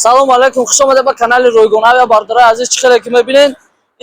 Салому алайкум, хуш омадед ба канали Ройгон Авиа. Бародарои азиз, чӣ хеле ки мебинед,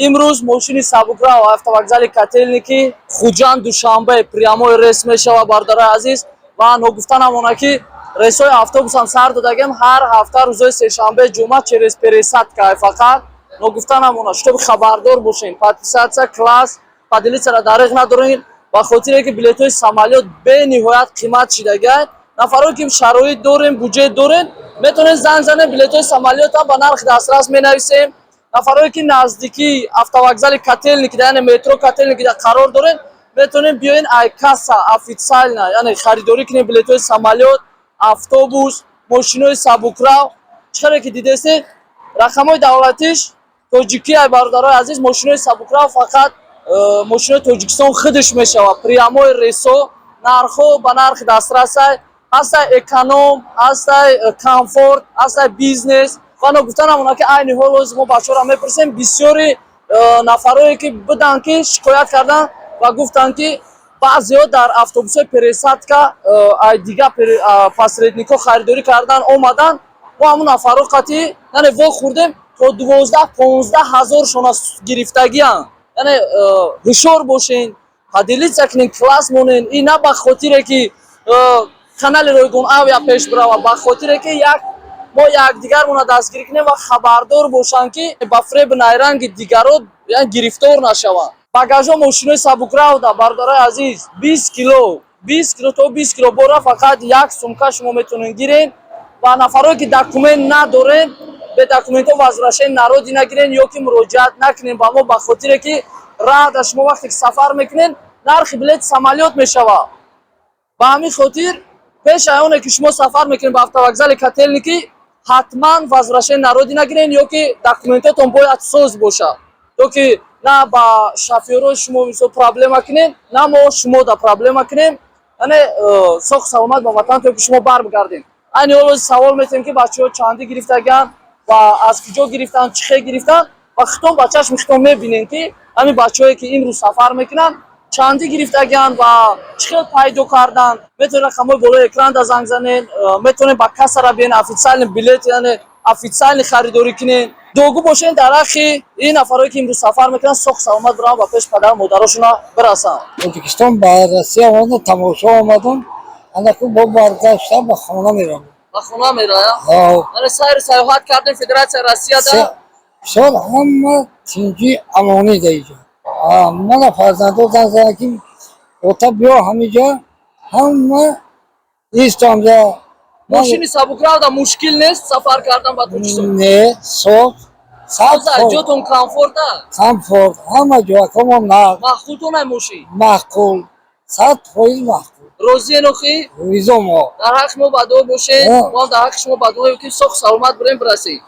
имрӯз мошини сабукрав автовокзали Котельники, Хуҷанд, Душанбе прямой рейс мешава, бародарои азиз. Ва ногуфта намона, ки рейсҳои автобусам сар додагем, ҳар ҳафта рӯзои сешанбе, ҷумъа через пересадка. Фақат ногуфта намона, чтобы хабардор бошен, подписаться, класс, поделиться ра дареғ надорен, ба хотире ки билетҳои самолёт бениҳоят қимат шидагианд. Нафаро ки шароит дорем, буҷет дорем, метавонед занг занем, билетҳои самолётам ба нархи дастрас менависем. Нафарое ки наздикии автовокзали Котельники, яъне метро Котельники қарор дорем, метавонем биёен, ай касса официально, яъне харидорӣ кунем билетҳои самолёт, автобус, мошинои сабукрав. Чӣ хеле ки дидестед, рақамҳои давлатиш тоҷикӣ ай, бародарои азиз. Мошинои сабукрав фақат мошинои Тоҷикистон худаш мешавад. Прямой рейсо, нархҳо ба нархи дастрасай ҳастай: эконом ҳастай, комфорт ҳастай, бизнес. Ва ногуфта намона, ки айни ҳол ҳозир мо бачаҳоро мепурсем. Бисёри нафарое ки буданд, ки шикоят карданд ва гуфтанд, ки баъзеҳо дар автобусҳои пересадка ай дигар посредникҳо харидорӣ кардан омаданд. Мо ҳамун нафарҳо қатъи, яъне вохӯрдем, то 12-15 ҳазоршона гирифтагианд. Яъне ҳушёр бошен, поделиться кунен, класс монен. Ин на ба хотире ки канали Ройгон Авиа пеш бирава, ба хотире ки як мо якдигармона дастгирӣ кунем ва хабардор бошанд, ки ба фребу найранги дигаро, яъне, гирифтор нашаванд. Багажҳо мошинои сабукравда, бародарои азиз, 20 кило, 20 кило то 20 кило бора фақат як сумка шумо метавонед гирен. Ва нафарое ки документ надорен, бе документҳо возвращение на родину нагирен ё ки муроҷиат накунем ба мо, ба хотире ки раҳда шумо вақте ки сафар мекунед, нархи билети самолёт мешавад. Ба ҳамин хотир, пеш аз оне ки шумо сафар мекунед ба автовокзали Котельники, ҳатман возвращение на родину нагирен ё ки документотон бояд соз бошад, ё ки на ба шофёрои шумо мисол проблема кунем, на мо шумо да проблема кунем. Яъне соҳ саломат ба ватан то ки шумо барбигардем. Айни ҳол савол метиҳем, ки бачаҳо чандӣ гирифтагианд ва аз куҷо гирифтанд, чӣ хел гирифтанд, ва хитон ба чашми хитон мебинем, ки ҳамин бачаҳое ки имрӯз сафар мекунанд, чандӣ гирифтагианд ва чӣ хел пайдо карданд. Метавонед рақамҳои болои экранда занг занед, метавонед ба кассара биен, официальный билет, яъне официальный харидорӣ кунед. Дуогӯ бошед дар ҳаққи ин нафарое ки имрӯз сафар мекунанд, соҳ саломат бираванд, ба пеш падару модарошона бирасанд. Тоҷикистон ба Россия омадам, тамошо омадам, анаку бо баргаштам, ба хона мерам. Ба хона мерая? Яъне сайру сайёҳат кардем Федератсияи Россияда? Бисёр ҳама тинҷӣ, амонӣ да иҷо. Мана фарзандо занг заданд, ки ота, биё, ҳамиҷа ҳама истамҷа. Мошини сабукравда мушкил нест сафар кардан ба Тоҷикистон? Не, соф саб. Ҷотон комфорта? Комфорт, ҳама ҷо акомо нағз. Маъқултон ай мошин? Маъқул, 100% маъқул. Розиен охи? Ризо мо. Дар ҳаққи мо ба дуо бошед. Мо ҳам дар ҳаққи шумо ба дуо, ки соҳ саломат бирем, бирасед.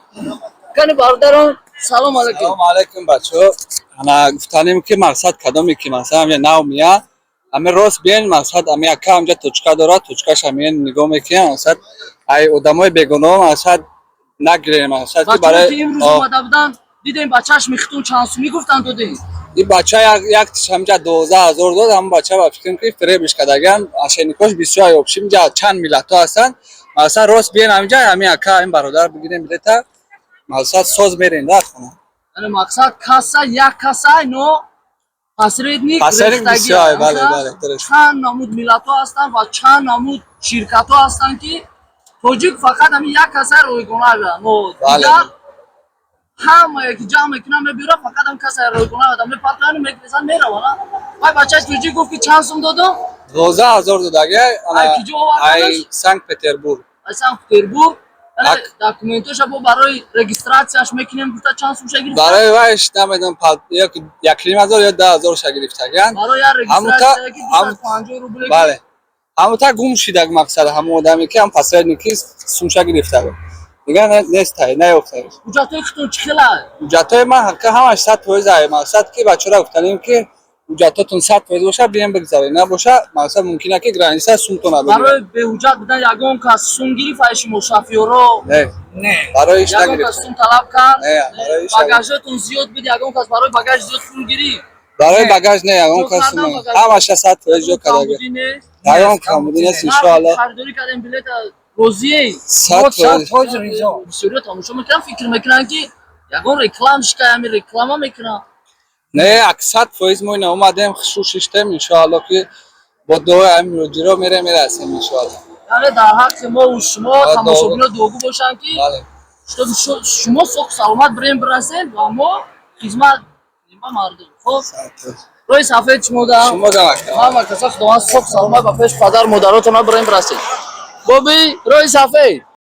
Кани, бародарон, салом алайкум. Салом алайкум, бачаҳо. Ана гуфтанем, ки мақсад кадоме ки масалан ҳамя нав мия, ҳами рост биен, мақсад ҳами яка ҳамҷа точка дорад, точкаш ҳамиен нигоҳ мекунем. Мақсад, ай одамои бегуноҳ, мақсад, нагирем, мақсад ки бачаҳо барои ки имрӯз омада буданд, дидем ба чашми хитон, чанд сумӣ гуфтанд, додем? Ин бача як тиш ҳамҷа 12 000 дод. Ҳамн бача ба фикрам, ки фиребиш кардаган, мошенникош бисёр. Ай общем, инҷа чанд миллатҳо ҳастанд. Мақсад, рост биен ҳаминҷа, ҳами яка ин бародар бигирем билета, мақсад, соз мерем дар хона. Яъне мақсад, касса як касса, но посредник Посредник рехтагӣ бисёр, аст, бале, а? Бале, дуруст. Чанд намуд миллатҳо ҳастанд ва чанд намуд ширкатҳо ҳастанд, ки тоҷик фақат ҳамин як касаи ройгона, но дигар ҳамае ки ҷамъ мекунан, мебиёрад, фақат ҳам касаи ройгона мепартояну мегирезан, мераванд. Вай бачаи тоҷик гуфт, ки чанд сум додам? 12 000 додаги. Ай куҷо оварданаш? Ай Санкт Петербург. Аз Санкт Петербург. Документоша бо барои регистрацияш мекунем гуфта, чанд сумша гирифта? Барои вайш намедонам, 1,5 ҳазор ё 10 000 ша гирифтаган. Барои як регистрация ки 250 рубле. Бале, ҳамута гум шидаг. Мақсад, ҳамон одаме ки ҳам посредники сумша гирифта буд, дигар нестай, наёфтаеш. Ҳуҷҷатҳои худтон чӣ хела? Ҳуҷҷатҳои ман ҳаққа ҳамаш 100% ай. Мақсад, ки бачаҳоро гуфтанем, ки ҳуҷҷатотон 100% боша, бием бигзаред, набоша, мақсад, мумкин ки граница сумтона Барои бигирад. беҳуҷҷат будан ягон кас сум гирифт ай шумо, шофёро? Не, барои иш Ягон кас нагирифт. сум талаб кард? Не, барои иш. Багажотон зиёд буд, ягон кас барои багаж зиёд пул гирифт? Барои багаж не, ягон Ҷо кас кардан не. Багаж? Ҳамаша 100% ҷо кардаги. Камбудӣ нест? Ягон камбудӣ нест, иншоалло. Харидорӣ кардем билета. Розие? 100%. 100% ризо. Бисёриё тамошо мекунанд, фикр мекунанд, ки ягон реклам шика, ҳамин реклама мекунанд. Не, ак 100% мо ина омадем, хушу шиштем, иншоалло, ки бо дуои ҳамин муроҷиро мерем, мерасем, иншоалло. Яъне дар ҳаққи мо шумо Ва тамошобино дуогӯ бошанд, ки Бале. чтобы шумо соҳ саломат бирем, бирасем ва мо хизмат кунем ба мардум. Хоб, роҳи сафед шумо да. Шумо да, ака. Ҳама каса Худованд соҳ саломат ба пеш падар модаротона бирем, бирасем. Боби, роҳи сафед.